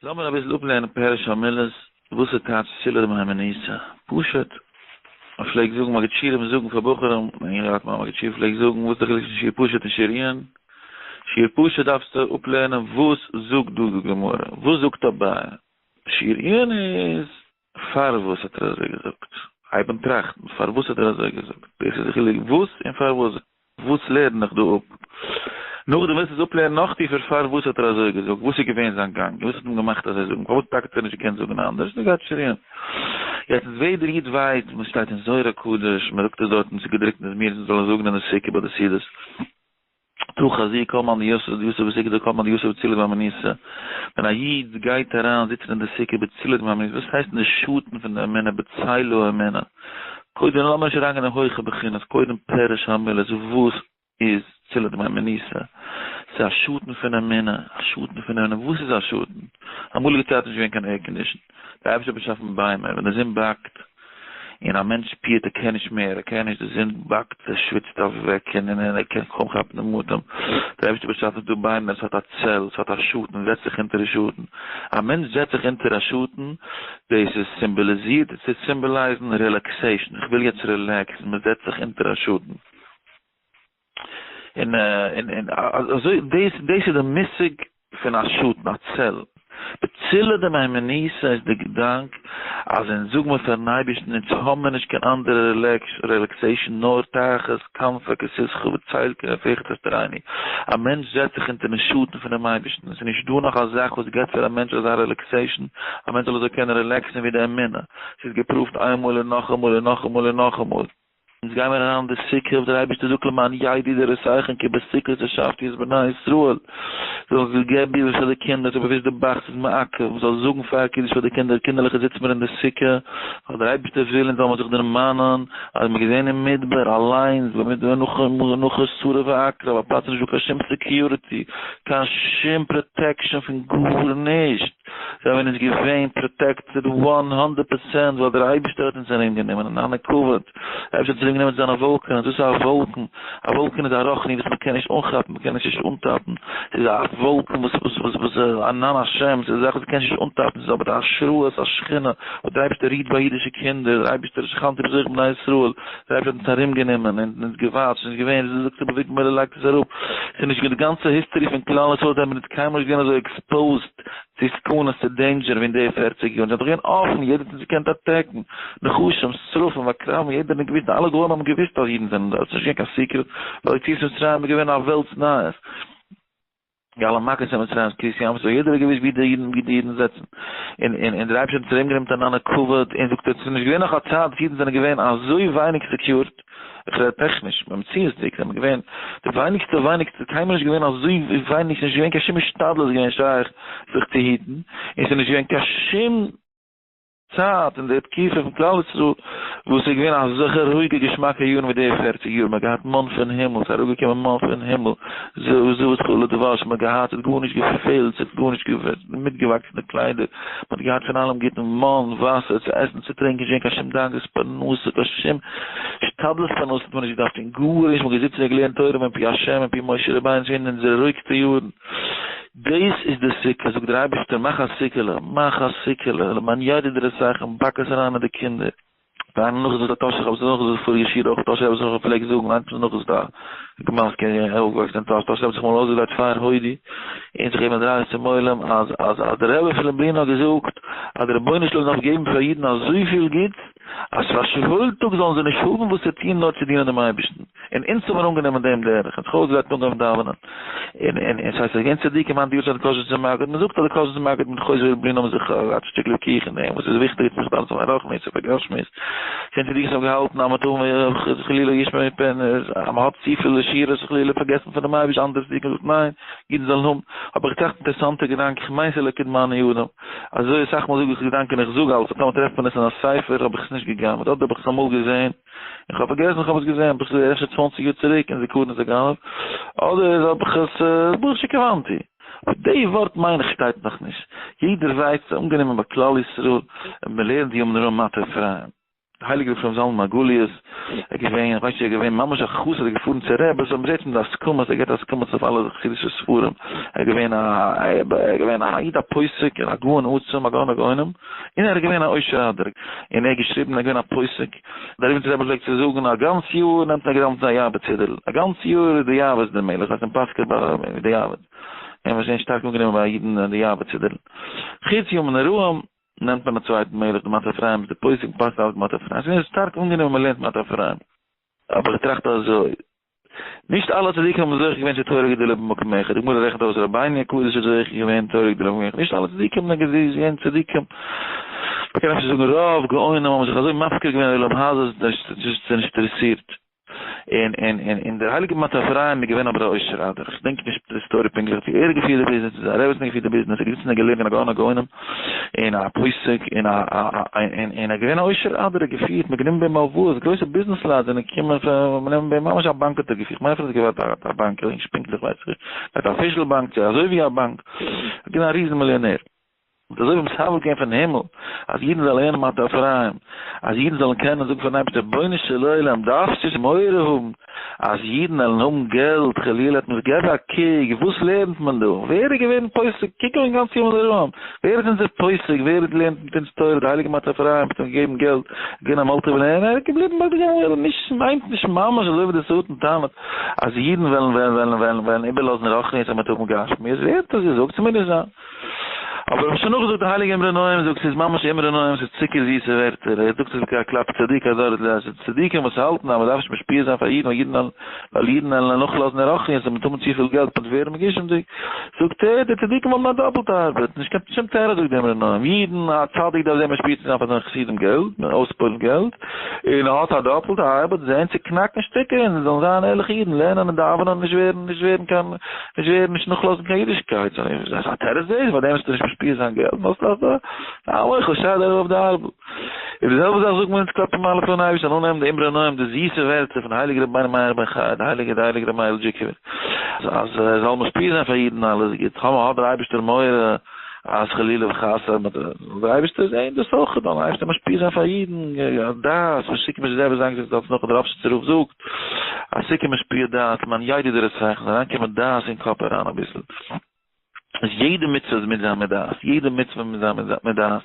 לאמיר אביסל אפלערנען פירוש המילות, וואס איז טייטש צילא דמהימנותא? פשוט, מען פלעגט זאגן, מגיד שיעורים זאגן פאר בחורים, מיין יונגער מיין מגיד שיעור פלעגט זאגן, וואס איז די חילוק צווישן שיעור פשוט און שיעור עיון? שיעור פשוט דארפסטו אפלערנען וואס זאגט דא די גמרא, וואס זאגט אביי? שיעור עיון איז, פארוואס האט ער אזוי געזאגט? הייב אן טראכטן, פארוואס האט ער אזוי געזאגט? דאס איז די חילוק וואס און פארוואס. וואס לערן איך דא אפ? נאכדעם ווילסטו עס אפלערנען נאך טיפער פארוואס האט ער אזוי געזאגט? וואס איז געווען זיין גאנג? און וואס האט אים געמאכט אזוי זאגן? פארוואס טאקע האט ער נישט געקענט זאגן אנדערש? דא גייט שריען. יעצט איז ווער דער איד ווייסט וואס שטייט אין זוהר הקדוש, מען זאגט עס דארט און עס איז געדרוקט אין די זמירות מען זאל עס זאגן אין די סוכה ביי די סעודות. תא חזי כל מאן דיתיב דיתיב בסוכה דכל מאן דיתיב בצילא דמהימנותא, ווען א איד גייט אריין זיצן אין די סוכה בצילא דמהימנותא, וואס הייסט אין די שאטן פון די אמונה בצילא האמונה? קודם לאמיר נישט אריינגיין אין הויכע בחינות, קודם פירוש המילות, וואס איז צילא דמהימנותא? ס'איז א שאטן פון אמונה, א שאטן פון אמונה, וואס איז א שאטן? אמאליגע צייטן איז נישט געווען קיין air condition, דער אייבערשטער האט באשאפן ביימער, ווען די זון באקט, און א מענטש שפירט ער קען נישט מער, ער קען נישט, די זון באקט, ער שוויצט אוועק, און און ער קען קוים כאפן דעם אטעם, דער אייבערשטער האט באשאפן ס'איז דא ביימער, ס'האט א צל, ס'האט א שאטן, זעצט זיך אונטער די שאטן, א מענטש זעצט זיך אונטער א שאטן, דאס איז סימבאליזירט, עס טוט סימבאלייזן relaxation, איך וויל יעצט relax ן, מען זעצט זיך אונטער א שאטן. און און און אזוי דאס דאס איז די מושג פון א שאטן, א צל. בצילא דמהימנותא איז די געדאנק אז אונז זאג מיר פארן אייבערשטן אונז האבן מיר נישט קיין אנדערע relaxation נאר תחת כנפי כסיתך בצל כנפיך תסתירני. א מענטש זעצט זיך אונטערן שאטן פונעם אייבערשטן, עס איז נישט דא נאך א זאך וואס געבט פאר א מענטש אזא relaxation, א מענטש זאל אזוי קענען relax ן ווי די אמונה. ס'איז געפרואווט איינמאל און נאכאמאל און נאכאמאל און נאכאמאל. אונז גיימער אריין אין די סוכה וואס דער אייבערשטער זאגט למען ידעו דורותיכם כי בסוכות הושבתי את בני ישראל, זאלן זיי געב איבער פאר די קינדער, ס'איז באוויסט די ב"ח ס'איז מעכב, מ'זאל זאגן פאר קידוש פאר די קינדער, קינדערלעך זיצט מיר אין די סוכה, ווייל דער אייבערשטער וויל אונז זאל מען זיך דערמאנען אז מ'איז געווען אין מדבר אליינס, במדבר נחש שרף ועקרב, א פלאץ נישט דא קיין שום security, קיין שום protection פון גארנישט. זענען אונז געווען protected one hundred percent ווייל דער אייבערשטער האט אונז ארום גענומען אין ענני כבוד, דער אייבערשטער האט אונז ארום גענומען מיט זיינע וואלקענעס, דאס איז א וואלקן, א וואלקן איז א רוחני וואס מען קען נישט אנכאפן, מען קען עס נישט אנטאפן, ס'איז א וואלקן וואס וואס וואס וואס ענן השם, ס'איז א זאך וואס מען קען נישט אנטאפן, ס'איז אבער די השראת השכינה וואס דער אייבערשטער רוהט ביי אידישע קינדער, דער אייבערשטער שכנתי בתוך בני ישראל, דער אייבערשטער האט אונז ארום גענומען און אונז געוואטשט, ס'איז נישט געווען, ווי זאגט רבי אביגדור מילער לייגט עס אראפ, ס'איז נישט געווען די גאנצע history פון כלל ישראל זענען מיר אונז קיינמאל נישט געווען אזוי exposed צו סכנות צו danger ווי אין די פערציג יאר, זענען דאך געווען אפן, יעדער האט אונז געקענט attack ן, נחשים, שרפים, עקרבים, יעדער האט געוואוסט, אלע גוים האבן געוואוסט אז אידן זענען דארט, ס'איז נישט געווען קיין secret, ווייל יציאת מצרים איז געווען א וועלטס נייעס, די אלע מכות אין מצרים, קריעת ים סוף, יעדער האט געוואוסט ווי די אידן ווי די אידן זעצן, און און און דער אייבערשטער האט אונז ארומגענומען מיט ענני כבוד, און זאגט ער, ס'איז נישט געווען נאך א צייט וואס אידן זענען געווען אזוי ווייניג secured. איך רעד טעכניש, במציאות'דיג זענען מיר געווען די ווייניגסטע ווייניגסטע, קיינמאל נישט געווען אזוי ווייניג, ס'נישט געווען קיין שום השתדלות געווען שייך זיך צו היטן, און ס'איז נישט געווען קיין שום צייט אין די תקופה פון כלל ישראל וואס איז געווען אזעלכע רואיגע געשמאקע יארן ווי די פערציג יאר, מ'האט געהאט מן פון הימל, ס'איז אראפגעקומען מן פון הימל, זבת חלב ודבש, מ'האט געהאט, ס'האט גארנישט געפעלט, ס'האט גארנישט מיטגעוואקסן די קליידער, מען האט געהאט פון אלעם גוטן, מן, וואסער, צו עסן, צו טרינקען, נישט געווען קיין שום דאגות פרנסה, קיין שום השתדלות פרנסה האט מען נישט געדארפט טון, גארנישט, מען האט געזיצן און געלערנט תורה מפי השם מפי משה רבינו, ס'איז געווען אונזערע רואיגסטע יארן. דאס איז די סוכה, זאגט דער אייבערשטער, מאך א סוכה'לע, מאך א סוכה'לע, למען ידעו דורותיכם, באק עס אריין אין די קינדער. דיין נאך איז דאס א טאהשער רבי, נאך איז דאס פאריגע שיעור אויך טאהשער רבי זכרונו פלעגט זאגן, איינס פון נאך איז דא געמאכט קען אויפגעוואקסן אין טאהש, טאהשער רבי האט זיך אמאל אויסגעדרייט פאר הודי און זיך געגעבן א דריי צום עולם אז אז אז דער רבי פון לובלין האט געזאגט אז דער רבונו של עולם דארף געבן פאר אידן אזויפיל גוטס אז פאר שוואוילטאג זאלן זיי נישט האבן וואס צו טון נאר צו דינען דעם אייבערשטן. און אונז האבן אנגענומען דעם דרך, און זיך אויסגעלייגט און אנגעהויבן דאווענען, און און און ס'הייסט ס'איז געווען צדיקים היינט די יארצייט קאזשניצער מגיד, מ'זאגט אז די קאזשניצער מגיד מיט חוזה לובלין האבן זיך געהאט א שטיקל וויכוח אין דעם וואס איז וויכטיגער צו מתפלל זיין ברוחניות צו בגשמיות, ס'זענען צדיקים וואס האבן געהאלטן אז מ'טאר חלילה ישמע מפן אז מ'האט צופיל עשירות חלילה פארגעסן פונעם אייבערשטן, אנדערע צדיקים זאגט ניין, אידן זאלן האבן, האב איך געטראכט אינטערעסאנטע געדאנק, איך מיין ס'איז לקט מענה אדם, אזוי אסאך מאל זאג איך געדאנקען איך זאג אלץ, טאמער טרעפט מען עס אין א ספר האב איך עס נישט גע'גנב'ט, אדער האב איך עס אמאל געזען. איך האב פארגעסן איך האב עס געזען ביסט אפשר צוואנציג יאר צוריק אין זיכרון איז א גנב אדער האב איך עס ברוך שכיוונתי אבער די ווארט מיין איך שטייט נאך נישט יעדער ווייסט ס'איז אנגענומען ביי כלל ישראל און מען לערנט די ימים נוראים מטה אפרים. דער הייליגער רבי שלמה זלמן מרגליות, ער איז געווען, איך ווייס נישט צו ער איז געווען ממש א חסיד אדער געפארן צו רעבעס, אבער מ'זעט פון די הסכמות, ער געבט הסכמות אויף אלע חסידישע ספרים, ער איז געווען א, ער איז געווען א איד א פוסק און א גאון עצום, א גאון הגאונים, און ער איז געווען א עושר אדיר, און ער האט געשריבן, ער איז געווען א פוסק, דער ריבניצער רבי פלעגט צו זאגן, א גאנץ יאר נעמט מען געדאווענט אין א יעבץ סידור'ל, א גאנץ יאר איז די יעבץ דער מלך, דאס הייסט אין פסק'ע ביי די יעבץ, און וואס איז שטארק אנגענומען ביי אידן די יעבץ סידור'ל, חוץ ימים נוראים נעמט מען א צווייטן מלך, די מטה אפרים איז די פוסק, פסק'ט אלץ מטה אפרים, ס'איז געווען שטארק אנגענומען מען לערנט מטה אפרים. אבער איך טראכט אזוי, נישט אלע צדיקים האבן זוכה געווען צו תורה גדולה במקום אחד, די גמרא רעכנט אויס רבינו הקדוש האט זוכה געווען תורה גדולה במקום אחד, נישט אלע צדיקים זענען געווען צדיקים, מ'קען אפשר זאגן רוב גאונים האבן זיך אזוי מפקיר געווען עולם הזה אז ס'איז נישט אינטערעסירט. און און און און דער הייליגער מטה אפרים איז געווען אבער א עושר אדיר, איך דענק נישט די story פונקטליך צו ער האט געפירט די ביזנעס צו זיין רעבעצן האט געפירט די ביזנעס, ער האט געזיצן און געלערנט אין א גאון הגאונים און א פוסק און א א א און און ער איז געווען א עושר אדיר, ער האט געפירט, מ'האט גענומען ביי אים הלוואות, גרויסע ביזנעס לייט זענען געקומען פון נעמען ביי אים ממש א באנק האט ער געפירט, כ'מיין אפילו ער האט געהאט א באנק, איך דענק נישט פונקטליך ווייס איך נישט, ער האט א פישל באנק צו אזוי ווי א באנק, ער איז געווען א ריזן מיליאנער. און אזוי ווי מסדר געווען פון הימל אז אידן זאלן לערנען מטה אפרים, אז אידן זאלן קענען זאגן פארן אייבערשטער רבונו של עולם דארפסט נישט מורא האבן אז אידן וועלן האבן געלט חלילה האט מען זיך געב א קוק וואס לערנט מען דא ווער איז געווען פוסק קוק אן גאנץ ימים נוראים ווער איז אונזער פוסק ווער לערנט מיט אונז תורה די הייליגע מטה אפרים האט אים געגעבן געלט געווען א מולטי מיליאנער ער איז געבליבן ביי די גמרא נישט מיינט נישט ממש אזוי ווי די שטן טענה'ט אז אידן וועלן וועלן וועלן וועלן איבערלאזן רוחניות אז מען וועט האבן גשמיות ווער האט עס געזאגט ס'מוז נישט זיין. אבער האב שוין נאכגעזאגט די הייליגע אמרי נועם זאגט ס'איז ממש אמרי נועם ס'איז צוקער זיסע ווערטער ער זאגט עס מיט א קלאפ צדיק הדור די צדיקים וואס האלטן אז מ'דארף נישט משפיע זיין פאר אידן ווייל אידן ווייל אידן וועלן נאכלאזן אין רוחניות און מ'וועט האבן צופיל געלט מ'וועט ווערן מגושמ'דיג זאגט ער די צדיקים האבן א דאפלטע ארבעט נישט קיין שום תירוץ זאגט די אמרי נועם אידן א צדיק דארף זען משפיע צו זיין פאר זיינע חסידים געלט אויספועלן געלט און ער האט א דאפלטע ארבעט זען צו קנאקן שטיקער און זיי זאלן זיין ערליכע אידן לערנען און דאווענען נישט ווערן נישט ווערן קיין נישט ווערן נישט נאכלאזן קיין אידישקייט, סאיז א תירוץ דאס? פאר דעם זאלסטו נישט משפיע זיין געלט, נאר סלאך דא א מוחל שרייט דער אויף די ארבל. און די זעלבע זאך זאגט מען אונז כלפי מעלה פארן אייבערשטן אננעמען די אמרי נועם די זיסע ווערטער פון הייליגער רבינו מאיר בן חי די הייליגער די הייליגער רבי מאיר'ל דזשיקובער אז ער זאל משפיע זיין פאר אידן אלעס גוט, טאמער האט דער אייבערשטער מורא אז חלילה וחס אז מען זאל דער אייבערשטער זען דאס אויך זאל דער אייבערשטער משפיע זיין פאר אידן דעת ושיק מש זעבער זאגן זיך דאס נאך דער ראפשיצער רב זאגט. א סוכה משפיע דעת, מיין ידי דער שכל, זאל אריינקומען דעת אין קאפ אריין אביסל. איז יעדע מצוה מוז זיין מיט דעת, יעדע מצוה מוז זיין מיט דעת,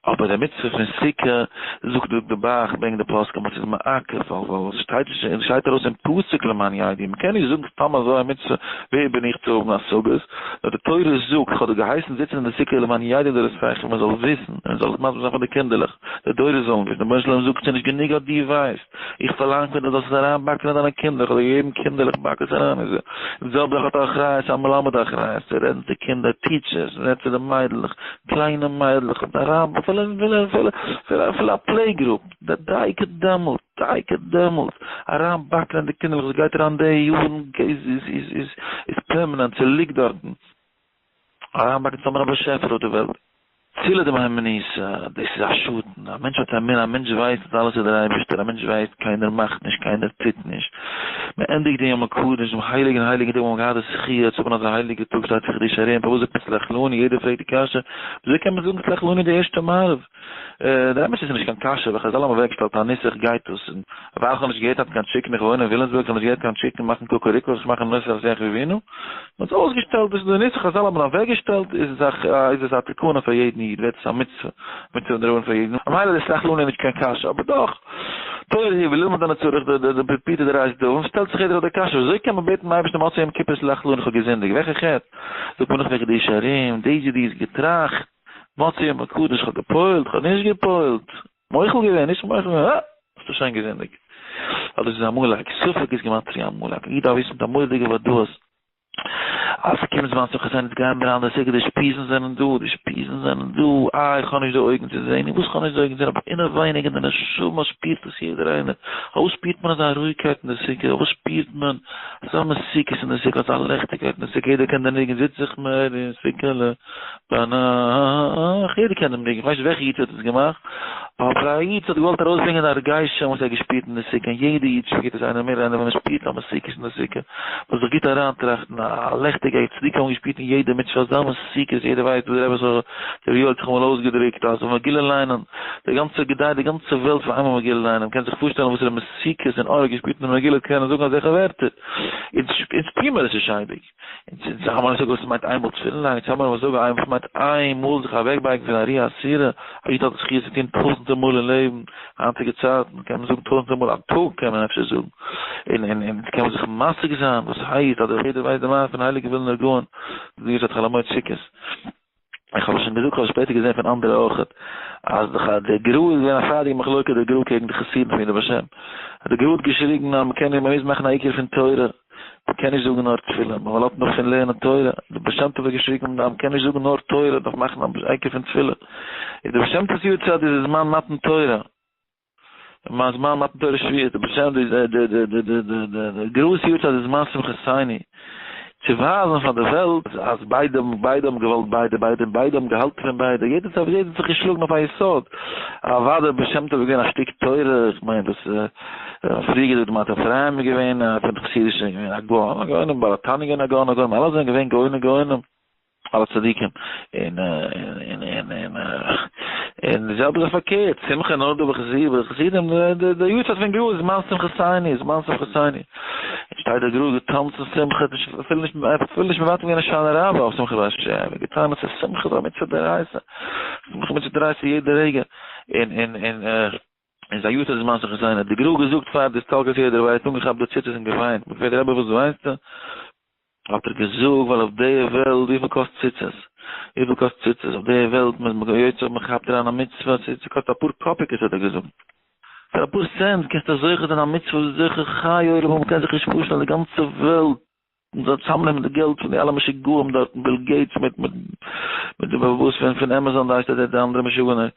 אבער די מצוה פון סוכה, זאגט די ב"ח, ברענגט די פוסקים אז ס'איז מעכב, ווייל עס שטייט נישט, עס שטייט ארויס אין פסוק למען ידעו, מ'קען נישט זאגן סתם אזוי א מצוה, ווער בין איך צו האבן השגות, נאר די תורה זאגט, כ'האב דיר געהייסן זיצן אין די סוכה למען ידעו דורותיכם, מען זאל וויסן, און מען זאל עס מסביר זיין פאר די קינדערלעך, די דורות זאלן וויסן, רבונו של עולם זאגט ס'איז נישט גענוג אז דו ווייסט. איך פארלאנג פון דיר זאלסט עס אריינבאקן אין דיינע קינדער, איך האב דיר געגעבן קינדערלעך באק עס אריין אין זיי. די זעלבע זאך האט א אחריות, א מלמד א אחריות צו רעדן צו קינדער, teachers, רעד צו די מיידלעך, קליינע מיידלעך, אריין אפילו אפילו אפילו אפילו אפילו א play group, דייקא דעמאלט, דייקא דעמאלט, אריינבאקן אין די קינדערלעך, עס גייט אריין די יארן, איז איז איז איז איז permanent, ס'ליגט דארטן. אריינבאקן צו האבן א באשעפער אויף די וועלט. צילא דמהימנותא, דאס איז א שאטן, א מענטש האט אמונה, א מענטש ווייסט אז אלעס איז דער אייבערשטער, א מענטש ווייסט קיינער מאכט נישט, קיינער טוט נישט. מען ענדיגט דעם יום הקדוש, דעם הייליגן הייליגן טאג, מיר האבן געהאט די זכיה צו האבן אזא הייליגע טאג, שטייט אין חידושי הרי"ם, פארוואס זאגט מען סלח לנו, יעדער פרעגט די קשיא, וויאזוי קען מען זאגן סלח לנו די ערשטע מעריב? דער אמת איז נישט קיין קשיא, ווייל חז"ל האבן אוועקגעשטעלט א נוסח גייט דאס, און ווייל כ'האב נישט געהערט היינט קיין chicken, איך וואוין אין וויליאמסבורג, כ'האב נישט געהערט קיין chicken מאכן קוקוריקו, זיך מאכן נוסח אז יחי אבינו, מ'האט עס אויסגעשטעלט, דאס איז די נוסח חז"ל האבן אוועקגעשטעלט, איז עס א איז עס א תקנה פאר יעדן איד, ווערט עס א מצוה, מצוה דרבנן פאר יעדן, ממילא איז סלח לנו נישט קיין קשיא, אבער דאך, תורה היא וללמוד אני צריך די די פיוטא דאורייתא דא, שטעלט זיך יעדער אויף די קשיא, וויאזוי קען מען בעטן דעם אייבערשטן מוצאי יום כיפור סלח לנו איך האב געזינדיגט, וועלכע חטא? זאגט מען נאך וועגן די ישרים, דאס ווי דו האסט געטראכט, מוצאי יום הקדוש, כ'האב געפועלט, כ'האב נישט געפועלט, מוחל געווען, נישט מוחל געווען, אה! האסטו שוין געזינדיגט. ווייל דאס איז עמלק, ספק איז גימטריא עמלק, א איד דארף וויסן מיט א מורא'דיגע ודאות, אז ס'קומט זמן שמחת עיני, גייען מיר אריין די סוכה, די אושפיזין זענען דא, די אושפיזין זענען דא, אה, איך האב נישט די אויגן צו זען, און וואס כ'האב נישט די אויגן צו זען, אבער אינעווייניג אין די נשמה שפירט עס יעדער איינער, פארוואס שפירט מען אזא רואיגקייט אין די סוכה, פארוואס שפירט מען אזא מתיקות אין די סוכה, אזא ליכטיגקייט אין די סוכה, יעדער קען די ניגון, זיץ איך מיר אין סוכה'לע, ביינאכט, יעדער קען דעם ניגון, כ'ווייס נישט וועלכע איד האט עס געמאכט, אבער א איד האט געוואלט ארויסברענגען די הרגשים וואס ער האט געשפירט אין די סוכה, און יעדע איד שפירט עס איינער מער איינער ווען מען שפירט א מתיקות אין די סוכה, מ'זאל זיך גוט אריינטראכטן, א לעכטיגקייט, צדיקים האבן געשפירט אין יעדע מצוה אזא מתיקות, יעדער ווייסט וואס דער רבי זאל, דער יואל האט זיך אמאל אויסגעדרוקט אז מגילה ליינען, די גאנצע געדיי די גאנצע וועלט פאר איינמאל מגילה ליינען, מ'קען זיך פארשטעלן וואסערע מתיקות און אור ער האט געשפירט אין די מגילה קענען זאגן אזעלכע ווערטער, אונז שפירן מיר עס נישט אייביג. און צו האבן א מושג וואס מיינט איינמאל תפילין לייגן, צו האבן א מושג וואס מיינט איינמאל זיך אוועקבייגן פון א ראיה אסורה, א איד האט די זכי' צו טון טויזנטער מאל אין לעבן, היינטיגע צייטן קען מען זאגן טויזנטער מאל א טאג קען מען אפשר זאגן, און און און קען מען זיך משיג זיין וואס הייסט אז יעדער ווייסט די מעשה פון הייליגן ווילנער גאון, ווי עס האט חול המועד סוכות. איך האב עס שוין געזאגט, כ'האב עס שפעטער געזען פון אנדערע אויכעט, אז די גרא איז געווען א פייערדיגע מחלוקה די גרא קעגן די חסידים פון ירא בשם. די גרא האט געשריגן אז מ'קען נישט, מ'מוז מאכן א עיקר פון תורה, מ'קען נישט זאגן נאר תפילה, מ'לאזט נאך פון לערנען תורה. די בעל שם טוב האט געשריגן אז מ'קען נישט זאגן נאר תורה, מ'דארף מאכן א עיקר פון תפילה. איז די בעל שם טוב'ס יארצייט איז זמן מתן תורה. מה זמן מתן תורה שבועות, די בשם די די די די די די די די גרויסע יארצייט איז זמן שמחתינו, צו ווייזן פאר די וועלט אז ביידע האבן ביידע האבן געוואלט ביידע ביידע און ביידע האבן געהאלטן פון ביידע, יעדער האט יעדער האט זיך געשלאגן אויף א יסוד, אוודאי בעל שם טוב איז געווען א שטיק תורה, איך מיין דאס פריער געזאגט די מטה אפרים איז געווען פון די חסידישע געווען א גאון, א גאון, בעל התניא געווען א גאון, א גאון, אלע זענען געווען גאונים גאונים. אלע צדיקים און און און און און די זעלבע זאך פארקערט שמחה נולדה בחסידים בחסידים די די יארצייט פון גרא איז זמן שמחתינו זמן שמחתינו שטייט דער גרא געטאנצן שמחה אפילו נישט אפילו נישט מוותר געווען הושענא רבה אויף שמחה בהשם געטאנצן שמחה איז א מצוה דאורייתא שמחה מצוה דאורייתא יעדע רגע און און און און זיין יארצייט איז זמן שמחתינו האט די גרא געזאגט פאר די הסתלקות יעדער ווייסט אנגעכאפט די ציצית און געוויינט מ'פרעגט רבי וואס וויינסטו האט ער געזאגט, ווייל אויף די וועלט וויפיל קאסט ציצית? וויפיל קאסט ציצית אויף די וועלט? מען איז יוצא מען כאפט אריין א מצוה, ס'קאסט אפאר קאפיקעס האט ער געזאגט, פאר אפאר סענט קענסטו זוכה זיין א מצוה וואס איז זוכה חיי עולם און מ'קען זיך נישט פארשטעלן די גאנצע וועלט מ'זאל צאמנעמען די געלט פון די אלע משוגעים דארטן ביל געיטס מיט מיט מיט די בעל הבית פון פון עמעזאן די הייסט די אנדערע משוגענער.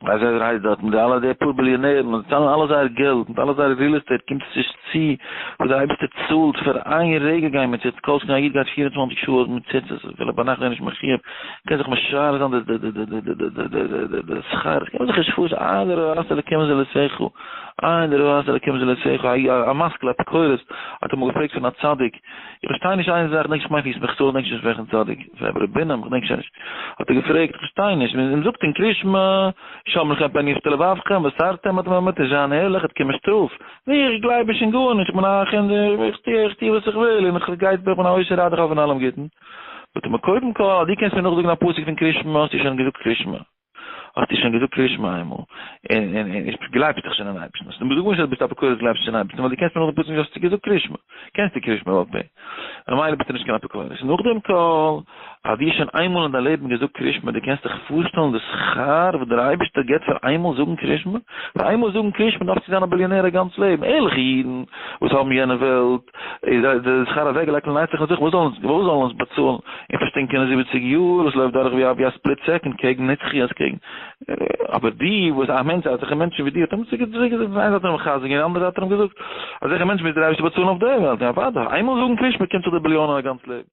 ווייס ווי ער הייסט דארט, מיט די אלע די פאר ביליאנערן, וואס צאלן אלע זייער געלט, מיט אלע זייער real estate, קומט עס נישט צו וואס דער אייבערשטער צאלט פאר איין רגע גיין מיט ציצית, כל שכן א איד גייט 24 שעה מיט ציצית, אפילו ביינאכט איז ער נישט מחיוב, קען זיך משער זיין די די די די די די די די די שכר, קען מען זיך נישט פארשטעלן, אין לרעת אלקים זולתך, אין לרעת אלקים זולתך, א משכיל אפיקורס האט אמאל געפרעגט פון א צדיק, איך פארשטיי נישט איין זאך, כ'דענק נישט כ'מיין פון ישמח ישראל, כ'דענק נישט וועלכן צדיק, פון רבי בונם, כ'דענק שוין נישט, האט ער געפרעגט, כ'פארשטיי נישט, מען זאגט אין קריאת שמע, שמרו לכם פן יפתה לבבכם, וסרתם אתם האמת, נישט זיין ערליך, עט קומען שטראף. נו, איך גלייב נישט אין גארנישט, איך בין א אח און איך טו איך טו וואס איך וויל, און איך גיי איך בין א עושר רייך אויף אין אלעם גוטן. זאגט ער מיר, קודם כל, אז דו קענסט מיר נאכזאגן א פסוק פון קריאת שמע, האסטו שוין געזאגט קריאת שמע. האסטו שוין געזאגט קריאת שמע איינמאל, און און און איך גלייבסט דאך שוין אין אייבערשטן, האסט מיר גארנישט אז ביסט אפיקורס גלייבסט נישט אין אייבערשטן, ווייל דו קענסט מיר נאך די פסוק נישט האסטו געזאגט קריאת שמע, קענסטו קריאת שמע בעל פה, ממילא ביסטו נישט קיין אפיקורס, נאכדעם כל אז דו האסט שוין איינמאל אין דיין לעבן געזאגט קריאת שמע, דו קענסט דיך פארשטעלן די שכר וואס דער אייבערשטער געבט פאר איינמאל זאגן קריאת שמע? פאר איינמאל זאגן קריאת שמע דארפסטו זיין א ביליאנער א גאנץ לעבן, ערליכע אידן וואס האבן יענע וועלט, איז די שכר אוועקגעלייגט לנצח נצח, וואס זאלן וואס זאלן אונז באצאלן אין פארשטינקענע זיבעציג יאר וואס לויפט דורך ווי א ווי א split second קעגן נצחיות קעגן אבער די וואס א מענטש אזעלכע מענטשן ווי דיר האט אים צוריק געזאגט פון איין זייט האט ער אים מחזק געווען אנדערע זייט האט ער אים געזאגט אזעלכע מענטשן מוז דער אייבערשטער באצאלן אויף דער וועלט און אוודאי איינמאל זאגן קרישמע קומט זיך די ביליאנען א גאנץ לעבן.